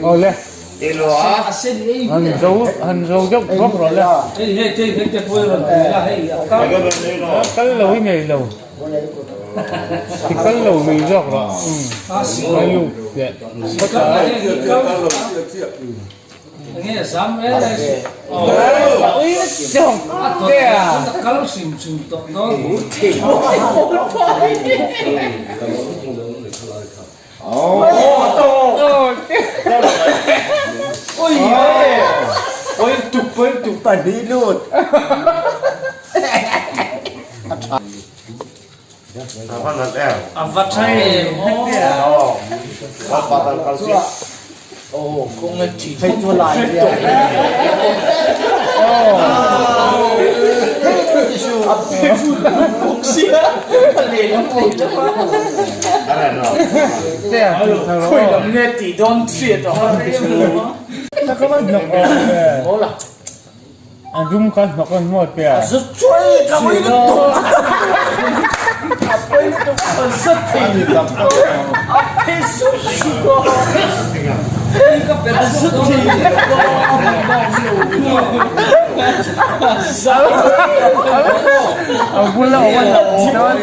Awle. Han zo han zo deuh vak rawh le. Kal lo hi nei lo. I kal lo lui zawk rawh. Ayu leh khawtah. A zum kha hnawk an hmuat te a. A bula awm a hlauh dawn.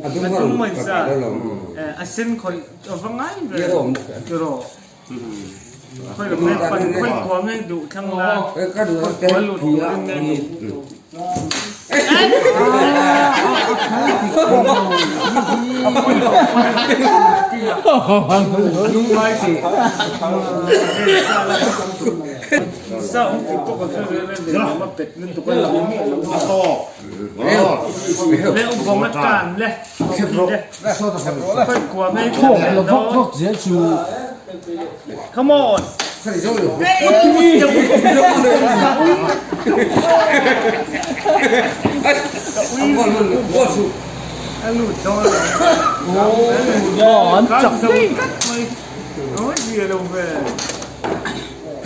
A dum mai sa. A sen khawih a va ngai ve tiraw. Khawi lam nge pan khawi kua nge duh thlang la khawi kua lut turin nge duh. Come on.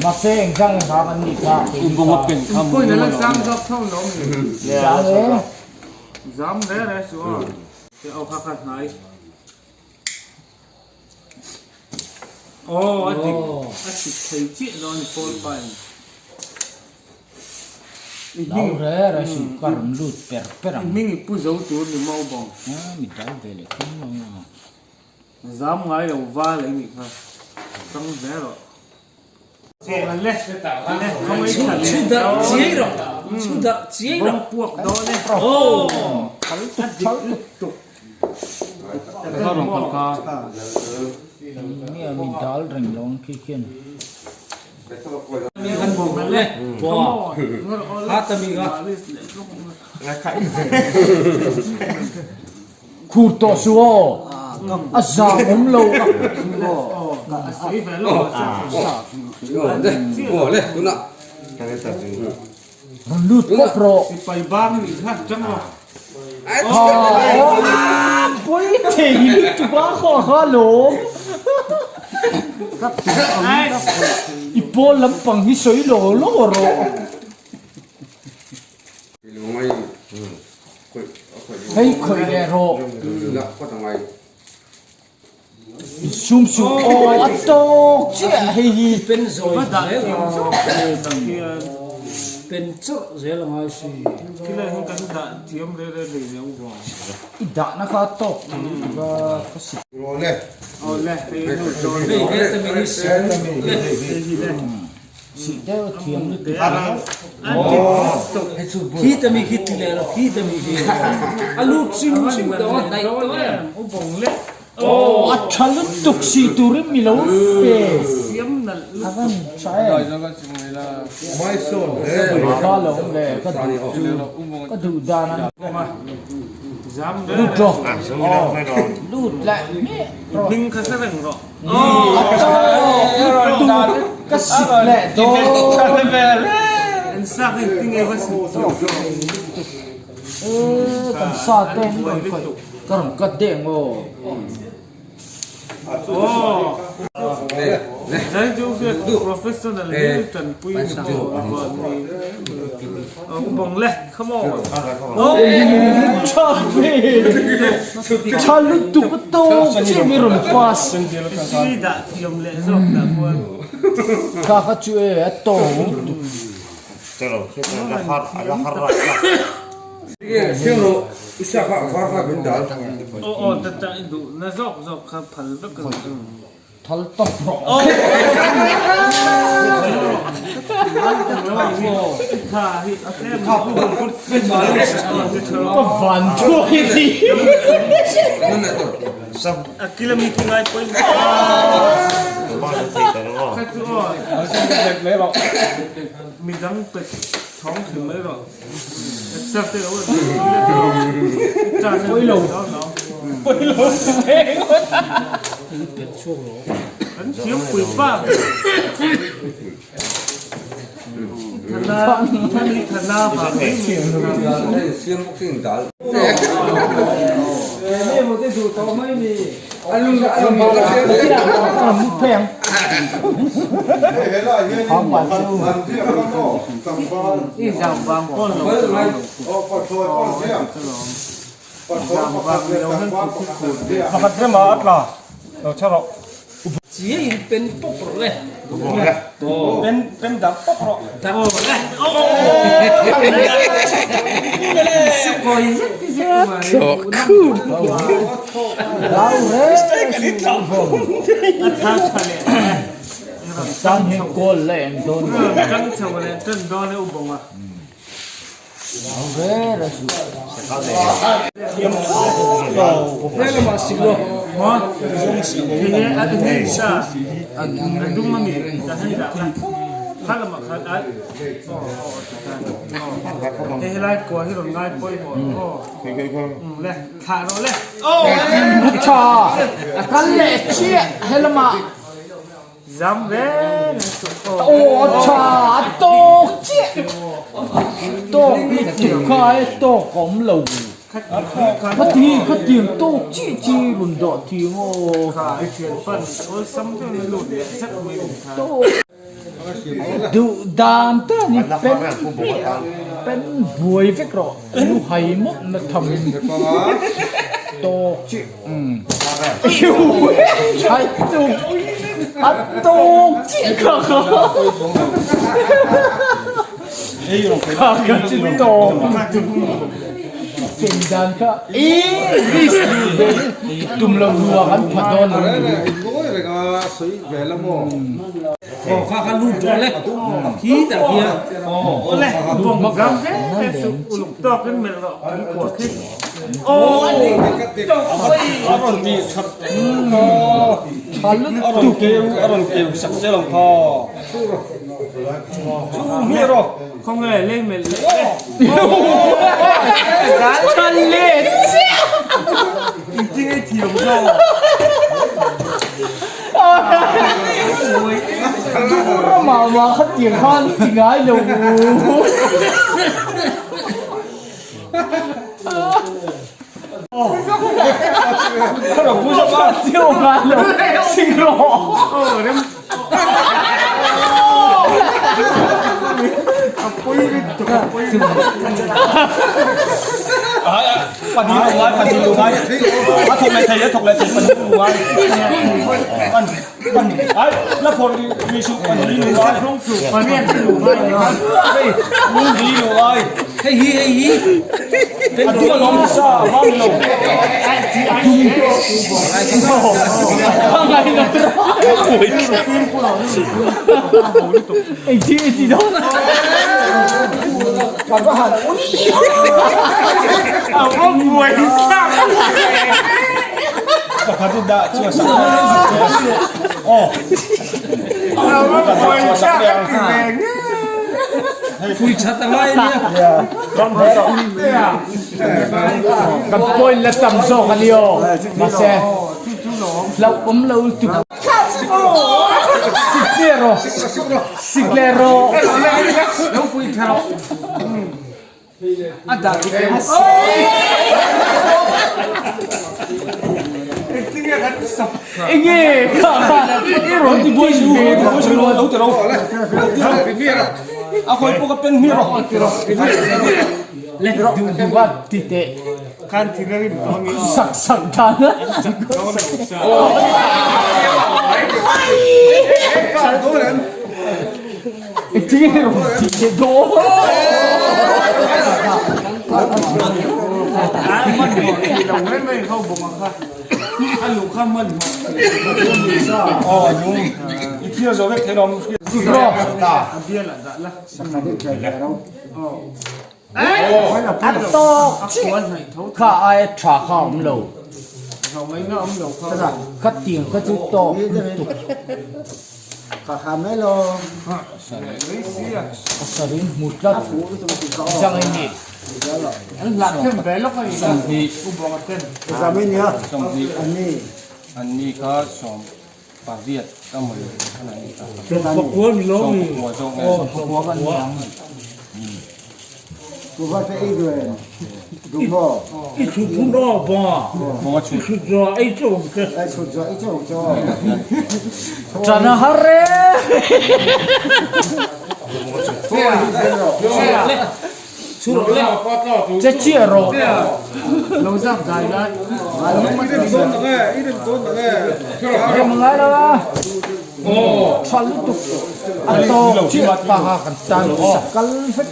Mahse engzang engvang an nih kha Zam e. Zam re re chu aw. Aw kha kha hnai. Aw a dik a dik thei chiah dawn a ni Paul Pine. Lo re re suh ka rawn lut per per ang. I hming i pu zo tur ni maw bawng. Mi dal ve leh thung lo ang. Zam ngai lo val ei nih kha tang hle rawh. Chhu darh chiai rawh chhu darh chiai rawh puak dawn e a dik lutuk Nge mi dal reng lo ang khi khian. Khur tawh suh aw, a zam awm lo a. Rawn lut pawp rawh. Haa pawi thei lutuk a khaw a lawm. I pawl lampang hi sawi law law rawh. Hei khawih leh rawh. Sum suh aw a tawk chiah hei hi. Pen zawi zel a pen chawrh zel a ngai si. I dahna kha a tawk thei lutuk a ka si. Hei he tami hi si le. Sih deuh a thiam lutuk a. Khi ta mi khi ti leh lo khi ta mi khi a lut chim chim tawh a hnaih tawh em. Aw a tha lutuk sih turin mi lo pe a van tha em. Kha lo awm le ka duh chu ka duh dan a lut rawh lut leh miah rawh. Ka sik leh dawn. Ee kan sa te an rawn khawih ka rawn cut deuh ang aw. Tha ve tha lutuk a tawk chiah mi rawn pass kha kha chu e a tawk lutuk. Thal tawp rawh. Ka van thuak hi thi. Pawilo. Pawilo. Chiai in pen pawp rawh le. Pen pen dak pawp rawh. Dak rawh le. Tan hi goal la eng dawn lo. Tang chho leh tan dawn e u bawng a. Tha a kal leh chiah helamah. Zam reng reng suh aw. Aw a tha a tawk chiah tawk lutuk kha e tawk a awm lo khati khatiang tawk chiah chi rawn dah thiam aw. Kha i thian pan awlsam deuhin a lut leh zet mai ang kha. Duh dan tan hi pen pen buai vek rawh lu hai mawp na tham tawk chiah. A tawk chiah kha kha kha kha chu tawk chen dan kha i risk tum lo hnuah kan pha dawn lo ni. Kha kha lut rawh le khi tak hian. Awle bawng zam hle hle suh uluk tawkin melh rawh kan kuah khi. Khawnge lei melh leh e. Tha leh chiah. Engtin nge thiam zawk. Dur amah mah kha tiang khan ti ngai lo. Hei hi hei hi pen rawh Phui that a ngai ania. Kan point la tam zawk a ni aw. Mahse hlauh awm lo lutuk. Siklero Siklero. Lo pui tha rawh. A dah dik em? Engtinge kan sap Enge kha kha i rawn ti buai ve Le duh duh a ti teh Khan thil a rim tawh a mi aw. Sak sak dan a. Engtinge i rawn ti teh dawn. A hmanhmawh thei lo mai mai ho bawk ang kha. A luh kha hmanhmawh thei lo. A bial ah dah la. A tawk chiah kha aia tha kha a awm lo. Khatiang kha chu tawk lutuk. Pasarih hmu tlat chang i ni. Ṭan a har e. Che chiah rawh. Rem ngai lo a. Tha lutuk a tawk chiah paha kan tan sakal vek.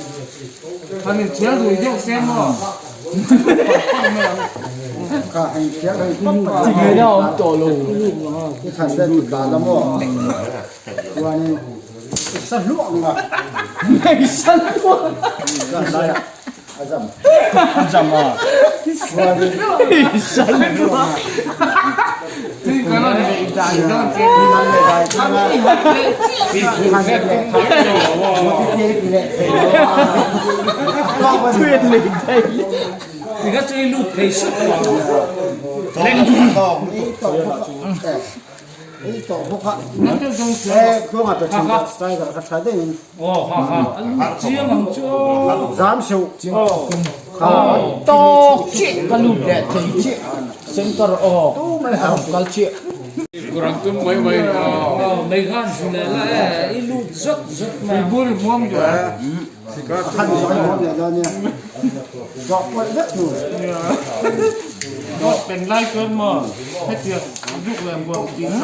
Ti ngeina a awm tawh lo. Ngei sa hluah. Sa hluah. Tawk chiah ka lut leh thei chiah center aw a rawn kal chiah. Tawk chiah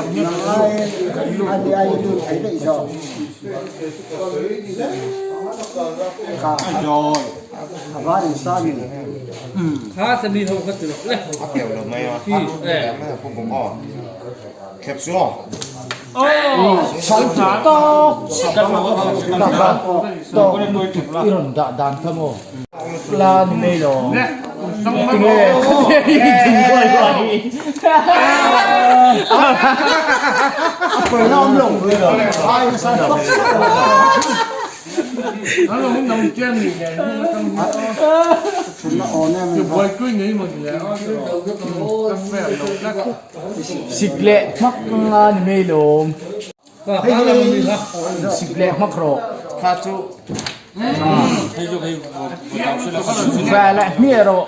tawk i rawn dah dan kha maw la ni mai lo tinge i thing buai buai Sik leh hmak nga ni mai lawm. Sik leh hmak rawh. Ve leh hmiah rawh.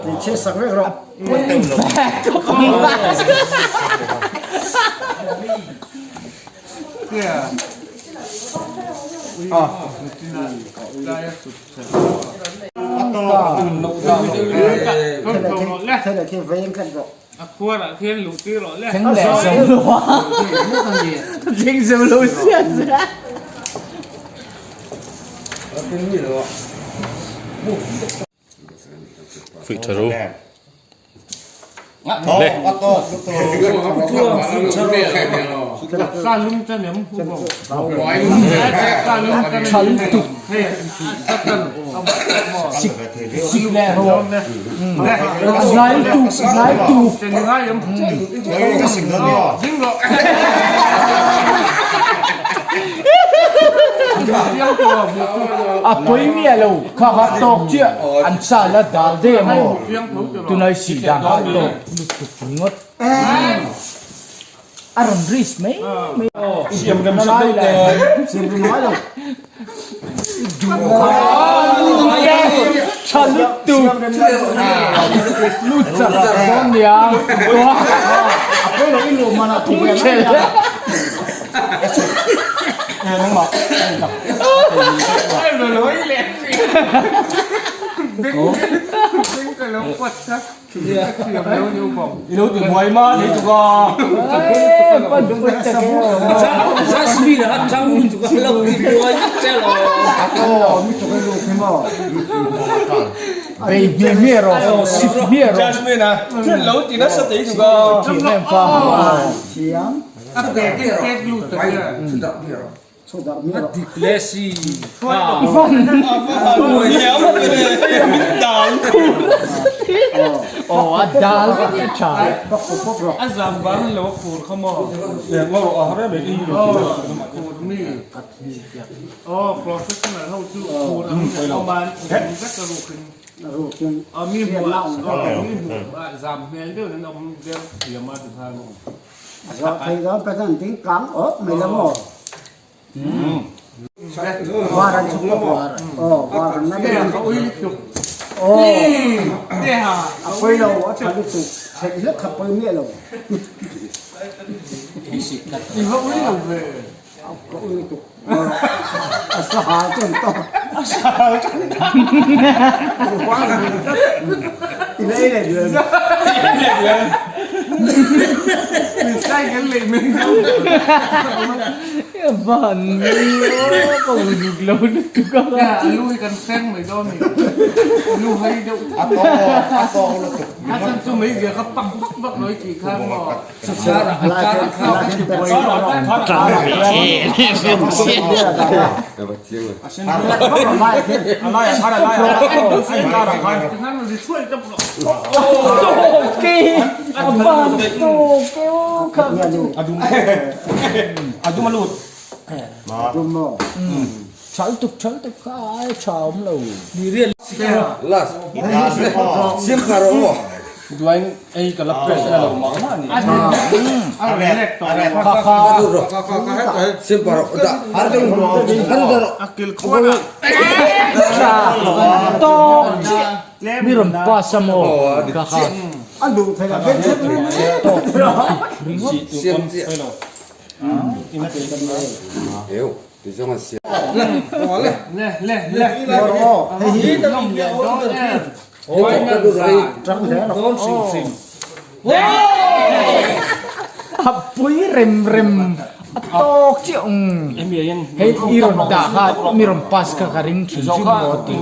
Thleng leh zo lo a thleng zo lo sia sia. Fuih tha ru. Tha lutuk. Sik sik leh rawh. Ngai tuk ngai tuk. A pawi miah lo kha kha tawk chiah an sa la dal de maw tunai si dan kha tawk lutuk ringawt a rawn risk mai mai Siam rem sak deuh te. Siam rem ngai lo. Tha lutuk. Lut chak dawn nia. A pawi lo i luh man ah thu ve mai a. Nangmah. I lo ti buai ma ni tuk a. Jasmine a tang tuk a lo ti buai che lo. Bei hmiah hmiah rawh, sip hmiah rawh. Jasmine a thil lo ti nasa thei tuk a. Thiam em pa. Aw a dal vek a tha. Van ka uluk lo lutuk a. Alu hi kan feng mai dawn ni. Alu hai deuh tlat. A chan chu mei zia kha pak vak vak lo i tih khan maw. Mi rawn pass a maw ka kha. A pui rem rem a tawk chiah ang hei i rawn dah kha mi rawn pass kha ka ring thin hrim maw tih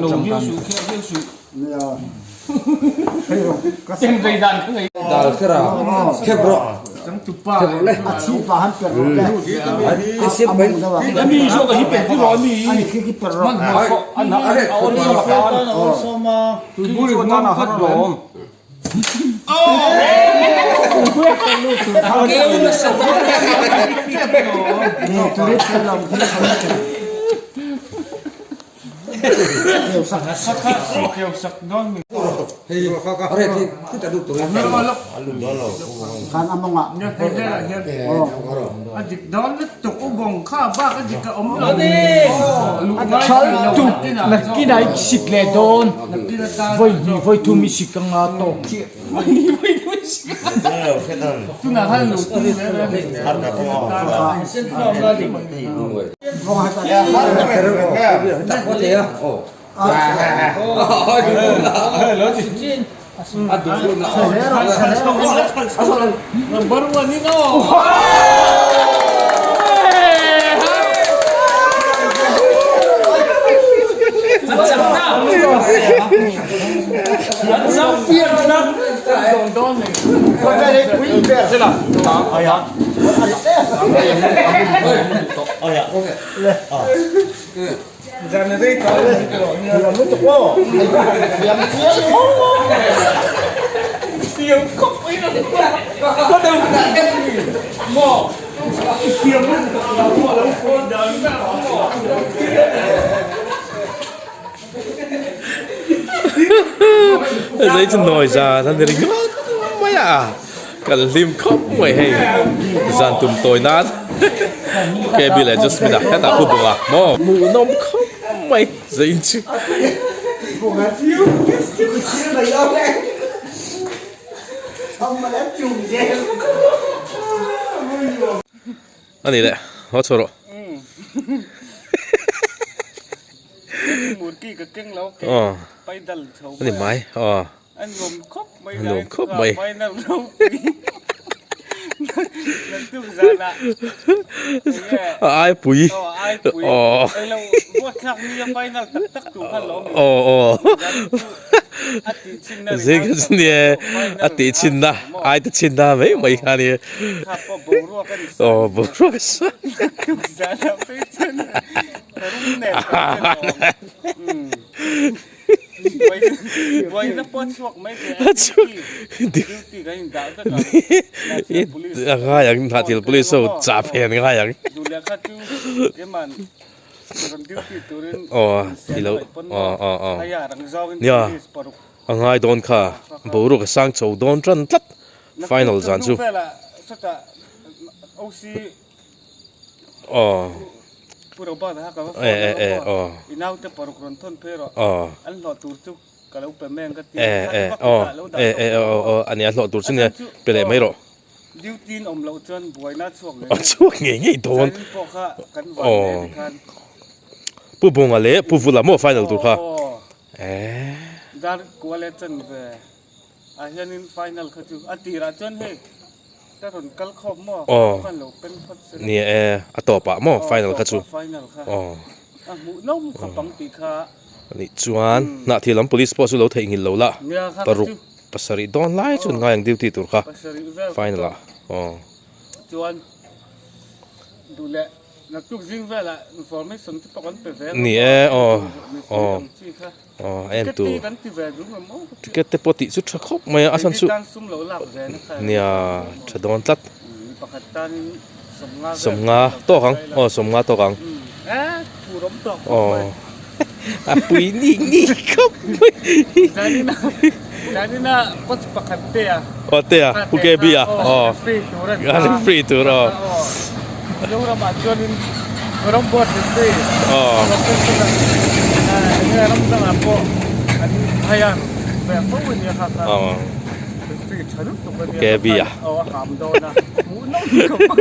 changkan. Nakinah i sik leh dawn vawi hnih vawi thum i sik anga tawk chiah. Zei chu nawi zan an ni ringawt mai a kan hlim khawp mai hei zan tum tawi nan Gaby leh Jasmine a hetah pu bawk a maw hmuhnawm khawp mai zei chu. A ni le haw chhuah rawh. A ni mai aw a nuam khawp mai a ai pui aw aw aw zing chu nia a tih chhin na ai te chhin na mai mai kha ania aw boruak a sa a ngai ang hnathil police ho chah phen ngai ang. Aw i lo aw aw aw nia a ngai dawn kha boruak a sang chho dawn tan tlat final zan chu aw e e e aw aw e e aw e e aw aw a nia hlawh tur chu nia pe leh mai rawh. Duty in awm loh chuan buaina a chhuak ngei ngei. A chhuak ngei ngei dawn. Zanin pawh kha kan van leh tikhan. Pu Bunga leh Pu Vula maw final tur kha? Eeh. Dar kua leh chan ve ah hianin final kha chu a tirah chuan hei ka rawn kal khawp maw khan lo pen phawt se Ni e, a tawpah maw final kha chu. Final kha. A hmuh nawm khawp ang tih kha. Anih chuan Hnahthil lam police pawh chu lo theihnghilh lo la, paruk pasarih dawn lai chuan ngai ang duty tur kha final ah. Aw. Chuan duh leh naktuk zing velah information te pawh kan pe ve Ni e aw aw aw a en tur. Ticket te kan ti ve duh ngam aw. Ticket te pawh tih chu tha khawp mai a, a chhan chu nia tha dawn tlat. Pakhat tanin sawmnga vel. Sawmnga tawk ang aw sawmnga tawk ang. Aw a pui nik nik khawp mai. Zanina coach pakhat te a. Aw te a Pu KB a aw a referee tur aw. Mizoramah chuanin ram board referee aw professional enge ram dangah pawh an hire ve fo a nia kha kha referee tha lutuk a nia Pu KB a. Aw a ham dawn a hmuh nawm khawp a.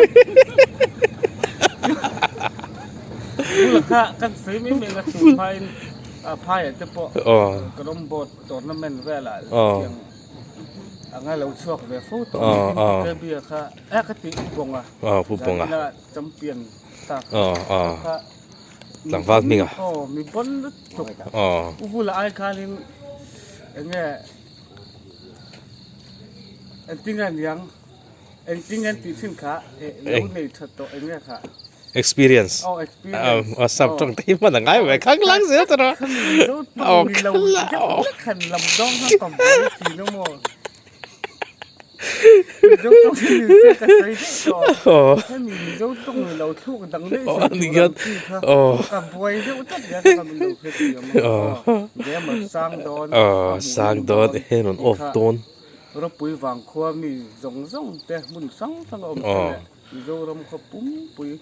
Bula kha kan sawi mai mai na chhun hmain phaiah te pawh Carrom board tournament velah tiang anga lo chhuak ve fo tawh a ni. Tin Pu Kebia kha a ka ti Pu Bawnga zanina champion ta kha tlangval hminga aw mi bawn lutuk u bula ai khanin enge engtinge niang engtinge an tih thin kha lo nei tha tawh enge kha. Experience. Oh, experience. A sap tawng te hi hman a ngai ve khang lang zel tawh a. Oh, khala. Khan lam dawng kha ka buai ti no maw. Mizo tawng hi ni se ka sawi daih tawh. Oh. Hemi Mizo tawng ni lo thluk dang daih Oh, sawi ani tur hian. ang chi kha. Oh. Ka buai deuh tlat nia ka min lo hre ti ang. Oh. Gamer sang dawn. Oh, sang dawn he rawn off dawn. Ropui vangkhua mi zawng zawng te hmun hrang hrang a awm te leh. Mizoram khaw pumpui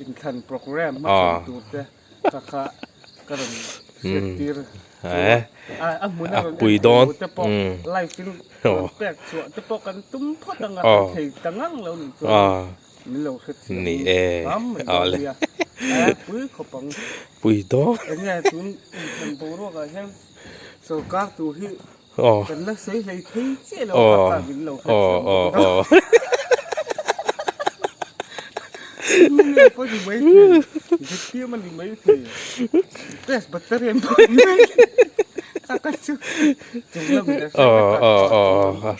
inthlan programme hmachhawn tur te kha kha ka rawn hriat tir chu a a hmun a rawn en thei lo te pawh live in rawn pek chhuah te pawh kan tum phawt anga kan thei ta ngang lo nih chuan min lo hrethiam hram mai dawn nia a pui khawp ang enge tun inthlan boruak ah hian sorkar tur hi Kan la sawi hlei thei chiah lo kha kha min lo hrethiam bawk a. Nge pawh ni mai thei, ZPM a ni mai thei, Presbyterian pawh ni mai thei. Kha kha chu chung lamin a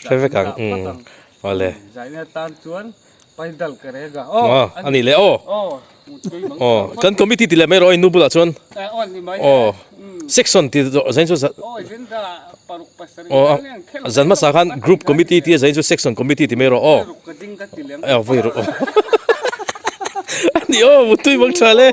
hre vek a, hre vek ang, awle. Zaina tan chuan Paidal ka rega. Aw, a nih leh aw. Aw, kan committee ti leh mai rawh a innu bulah chuan. Aw, section ti zain chu aw, zan hmasa khan group committee tia zain chu section committee ti mai rawh aw. Aw, vawi rawh aw. A nih aw, mutui bawk tha le.